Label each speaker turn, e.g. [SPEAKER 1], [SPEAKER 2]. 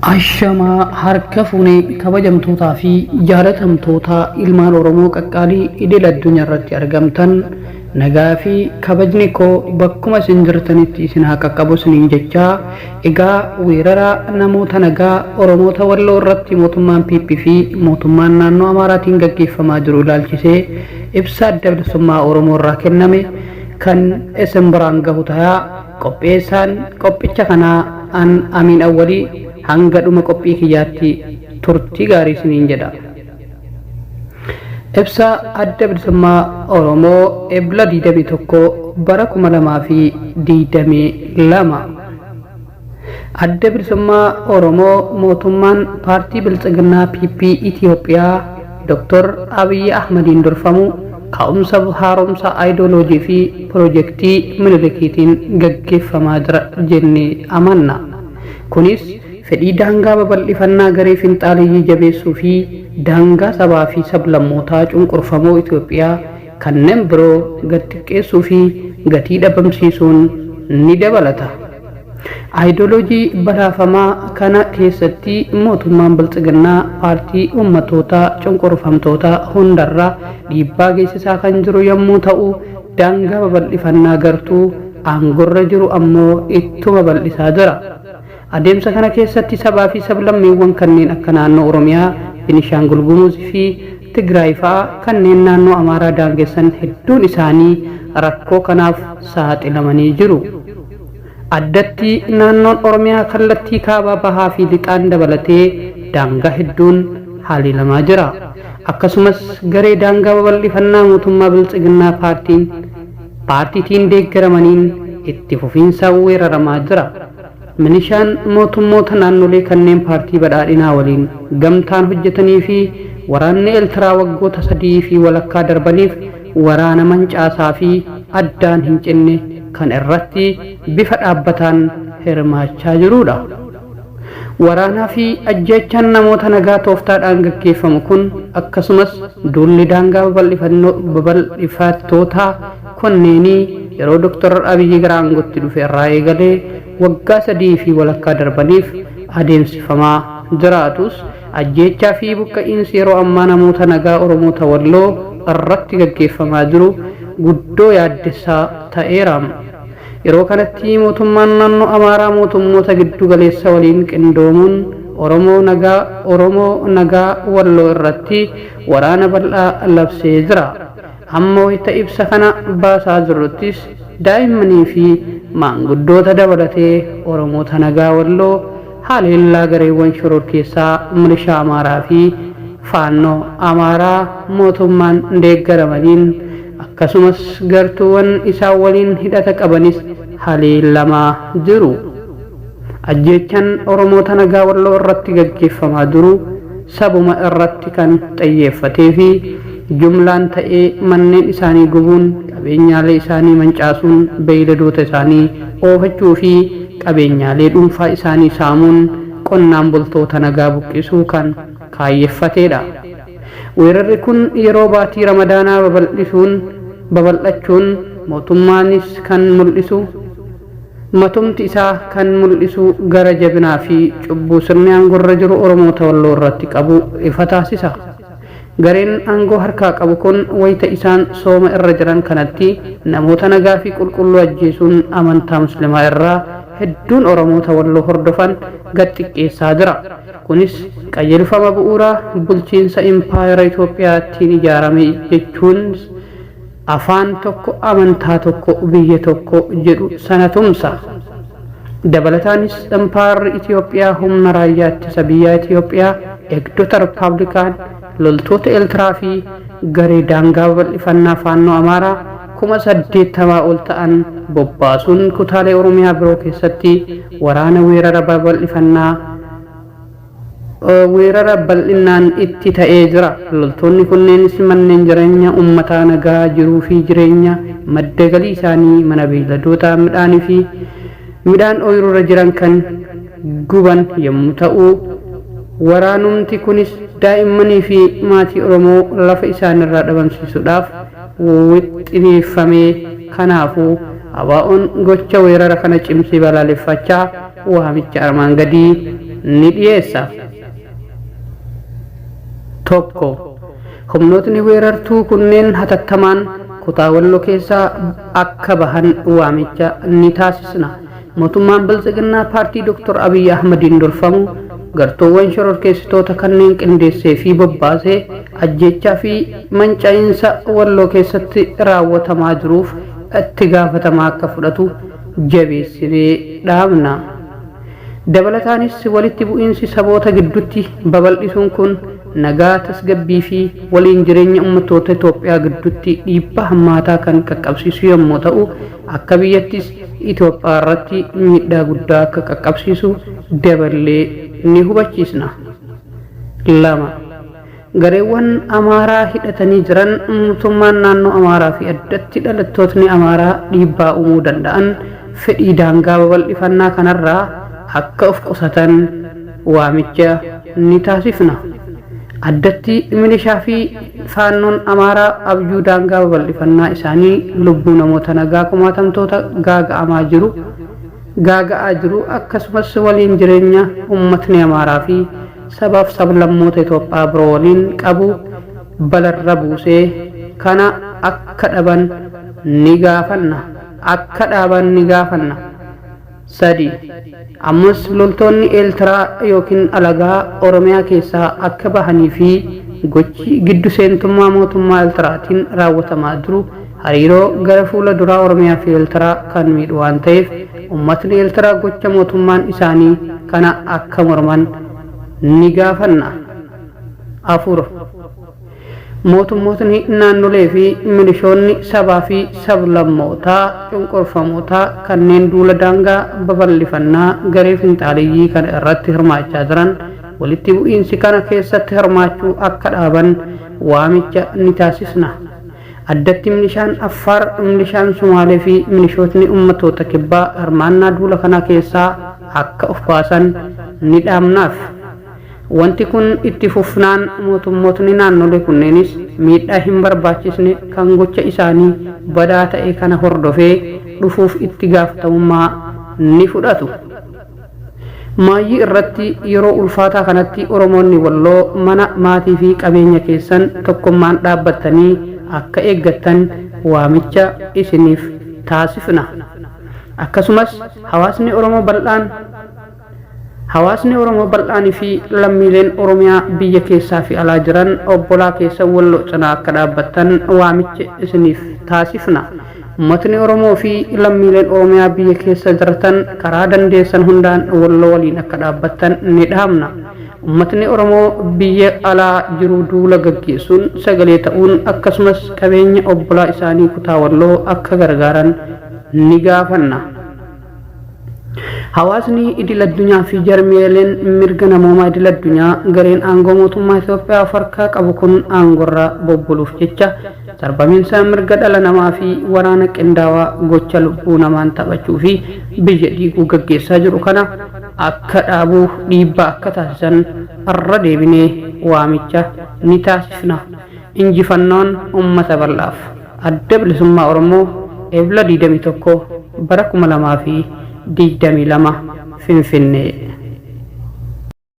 [SPEAKER 1] Ashamaa harka fuunee kabajamtootaa fi jaalatamtoota ilmaan Oromoo qaqqaalii idil addunyaa irratti argamtan nagaa fi kabajni koo bakkuma isin jirtanitti isin haa qaqqabu isiniin jechaa egaa weerara namoota nagaa Oromoota Walloo irratti mootummaan PP fi mootummaan naannoo Amaaraatiin gaggeeffamaa jiru ilaalchisee ibsa adda bilisummaa Oromoo irraa kenname kan isin biraan gahu tayaa qopheessaan qophicha kanaa an Amiin Awwalii hanga dhuma qophii kiyyaatti turtii gaarii isiniin jedha. Ibsa Adda Bilisummaa Oromoo Ebla 21 bara 2022. Adda Bilisummaa Oromoo mootummaan paartii Biltsiginnaa PP Itiyoophiyaa Dr. Abiyyi Ahmadiin durfamu ka'umsa haaromsa ayidooloojii fi pirojektii Minilikiitiin gaggeeffamaa jira jennee amanna. Kunis fedhii daangaa babal'ifannaa garee finxaaleyyii jabeessuu fi daangaa sabaa fi sablammootaa cunqurfamoo Itoophiyaa kanneen biroo gad xiqqeessuu fi gatii dhabamsiisuun ni dabalata. Ayidooloojii balaafamaa kana keessatti mootummaan Biltsiginnaa paartii uummattoota cunqurfamtoota hundarra dhiibbaa geessisaa kan jiru yommuu ta'u, daangaa babal'ifannaa gartuu aangorra jiru ammoo ittuma bal'isaa jira. Adeemsa kana keessatti sabaa fi sablammiiwwan kanneen akka naannoo Oromiyaa, Benishaangul Gumuz fi Tigraay fa'a kanneen naannoo Amaaraa daangessan hedduun isaanii rakkoo kanaaf saaxilamanii jiru. Addatti naannoon Oromiyaa kallattii kaabaa bahaa fi lixaan dabalatee daangaa hedduun haleelamaa jira. Akkasumas garee daangaa babal'ifannaa mootummaa Biltsiginnaa paartiin paartiitiin deeggaramaniin itti fufiinsaan weeraramaa jira. Milishaan mootummoota naannolee kanneen paartii badhaadhinaa waliin gamtaan hojjetanii fi waraanni Eeltiraa waggoota sadii fi walakkaa darbaniif waraana mancaasaa fi addaan hin cinne kan irratti bifa dhaabbataan hirmaachaa jiruudha. Waraanaa fi ajjeechaan namoota nagaa tooftaadhaan gaggeeffamu kun akkasumas duulli daangaa babal'ifattootaa kunneenii yeroo Dr. Abiyyi gara aangootti dhufe irraa eegalee waggaa sadii fi walakkaa darbaniif adeemsifamaa jiraatus ajjeechaa fi buqqa'iinsi yeroo ammaa namoota nagaa Oromoota Walloo irratti gaggeeffamaa jiru guddoo yaaddessaa ta'eera. Yeroo kanatti mootummaan naannoo Amaaraa mootummoota giddu galeessa waliin qindoomuun Oromoo nagaa Oromoo nagaa Walloo irratti waraana bal'aa labsee jira. Amma wayita ibsa kana baasaa jirruttis daa'immanii fi maanguddoota dabalatee Oromoota nagaa Walloo haleellaa gareewwan shororkeessaa milishaa Amaaraa fi Faannoo Amaaraa mootummaan deeggaramaniin akkasumas gartuuwwan isaan waliin hidhata qabanis haleellamaa jiru. Ajjeechaan Oromoota nagaa Walloo irratti gaggeeffamaa jiru sabuma irratti kan xiyyeeffatee fi jumlaan ta'ee manneen isaanii gubuun, qabeenyaalee isaanii mancaasuun, beeyladoota isaanii oofachuu fi qabeenyaalee dhuunfaa isaanii saamuun qonnaan bultoota nagaa buqqisuu kan kaayyeffateedha. Weerarri kun yeroo baatii Ramadaanaa babal'isuun babal'achuun mootummaanis kan mul'isu matumti isaa kan mul'isu gara jabinaa fi cubbuu sirni aangorra jiru Oromoota Walloo irratti qabu ifa taasisa. Gareen aangoo harkaa qabu kun wayita isaan sooma irra jiran kanatti namoota nagaa fi qulqulluu ajjeesuun amantaa Muslimaa irraa hedduun Oromoota Walloo hordofan gad xiqqeessaa jira. Kunis qajeelfama bu'uuraa bulchiinsa impaayera Itoophiyaattiin ijaarame jechuun afaan tokko, amantaa tokko, biyya tokko jedhu sana tumsa. Dabalataanis impaayerri Itoophiyaa humna raayyaa ittisa biyyaa Itoophiyaa, eegdota Rippaabilikaan, loltoota Eeltiraa fi garee daangaa babal'ifannaa Faannoo Amaaraa 80,000 ol ta'an bobbaasuun kutaalee Oromiyaa biroo keessatti waraana weerara babal'ifannaa weerara bal'inaan itti ta'ee jira. Loltoonni kunneenis manneen jireenya uummataa nagaa jiruu fi jireenya madda galii isaanii mana beeyladoota midhaanii fi midhaan ooyiruurra jiran kan guban yommuu ta'u, waraanumti kunis daa'immanii fi maatii Oromoo lafa isaanirraa dhabamsiisuudhaaf wixxineeffame. Kanaafuu ABO'n gocha weerara kana cimsee balaaleffachaa waamicha armaan gadii ni dhiyeessa. 1. Humnootni weerartuu kunneen hatattamaan kutaa Walloo keessaa akka bahan waamicha ni taasisna. Mootummaan Biltsiginnaa paartii Dr. Abiyyi Ahmadiin durfamu gartuuwwan shororkeessitoota kanneen qindeessee fi bobbaasee ajjeechaa fi manca'iinsa Walloo keessatti raawwatamaa jiruuf itti gaafatamaa akka fudhatu jabeessinee dhaamna. Dabalataanis walitti bu'iinsi saboota gidduutti babal'isuun kun nagaa, tasgabbii fi waliin jireenya uummattoota Itoophiyaa gidduutti dhiibbaa hammaataa kan qaqqabsiisu yommuu ta'u, akka biyyattis Itoophiyaa irratti miidhaa guddaa akka qaqqabsiisu daballee ni hubachiisna. 2. Gareewwan Amaaraa hidhatanii jiran mootummaan naannoo Amaaraa fi addatti dhalattootni Amaaraa dhiibbaa uumuu danda'an fedhii daangaa babal'ifannaa kanarraa akka of qusatan waamicha ni taasifna. Addatti milishaa fi faannoon Amaaraa abjuu daangaa babal'ifannaa isaanii lubbuu namoota nagaa kumaatamtoota gaaga'amaa jiru gaaga'aa jiru, akkasumas waliin jireenya uummatni Amaaraa fi sabaaf sablammoota Itoophiyaa biroo waliin qabu balarra buusee kana akka dhaban ni gaafanna. Akka dhaaban ni gaafanna. 3. Ammas loltoonni Eeltiraa yookiin alagaa Oromiyaa keessaa akka bahanii fi gochi giddu seentummaa mootummaa Eeltiraatiin raawwatamaa jiru hariiroo gara fuula duraa Oromiyaa fi Eeltiraa kan miidhu waan ta'eef, uummatni Eeltiraa gocha mootummaan isaanii kana akka morman ni gaafanna. 4. Mootummootni naannolee fi milishoonni sabaa fi sablammootaa cunqurfamootaa kanneen duula daangaa babal'ifannaa garee finxaaleyyii kana irratti hirmaachaa jiran walitti bu'iinsi kana keessatti hirmaachuu akka dhaaban waamicha ni taasisna. Addatti milishaan Affaar, milishaan Sumaalee fi milishootni uummattoota kibbaa hirmaannaa duula kana keessaa akka of baasan ni dhaamnaaf. Wanti kun itti fufnaan mootummootni naannolee kunneenis miidhaa hin barbaachisne kan gocha isaanii badaa ta'e kana hordofee dhufuuf itti gaafatamummaa ni fudhatu. Maayyii irratti yeroo ulfaataa kanatti Oromoonni Walloo mana, maatii fi qabeenya keessan tokkummaan dhaabbattanii akka eeggattan waamicha isiniif taasifna. Akkasumas hawaasni Oromoo bal'aanii fi lammiileen Oromiyaa biyya keessaa fi alaa jiran obbolaa keessan Walloo cinaa akka dhaabbattan waamicha isiniif taasifna. Uummatni Oromoo fi lammiileen Oromiyaa biyya keessa jiratan karaa dandeessan hundaan Walloo waliin akka dhaabbattan ni dhaamna. Uummatni Oromoo biyya alaa jiru duula gaggeessuun sagalee ta'uun, akkasumas qabeenya obbolaa isaanii kutaa Walloo akka gargaaran ni gaafanna. Hawaasni idil addunyaa fi jarmiyeeleen mirga namoomaa idil addunyaa gareen aangoo mootummaa Itoophiyaa of harkaa qabu kun aangorra bobboluuf jecha sarbamiinsa mirga dhala namaa fi waraana qindaawaa gocha lubbuu namaan taphachuu fi biyya diiguu gaggeessaa jiru kana akka dhaabuuf dhiibbaa akka taasisan irra deebinee waamicha ni taasifna. Injifannoon uummata bal'aaf. Adda Bilisummaa Oromoo, Ebla 21 bara 2022, Finfinnee.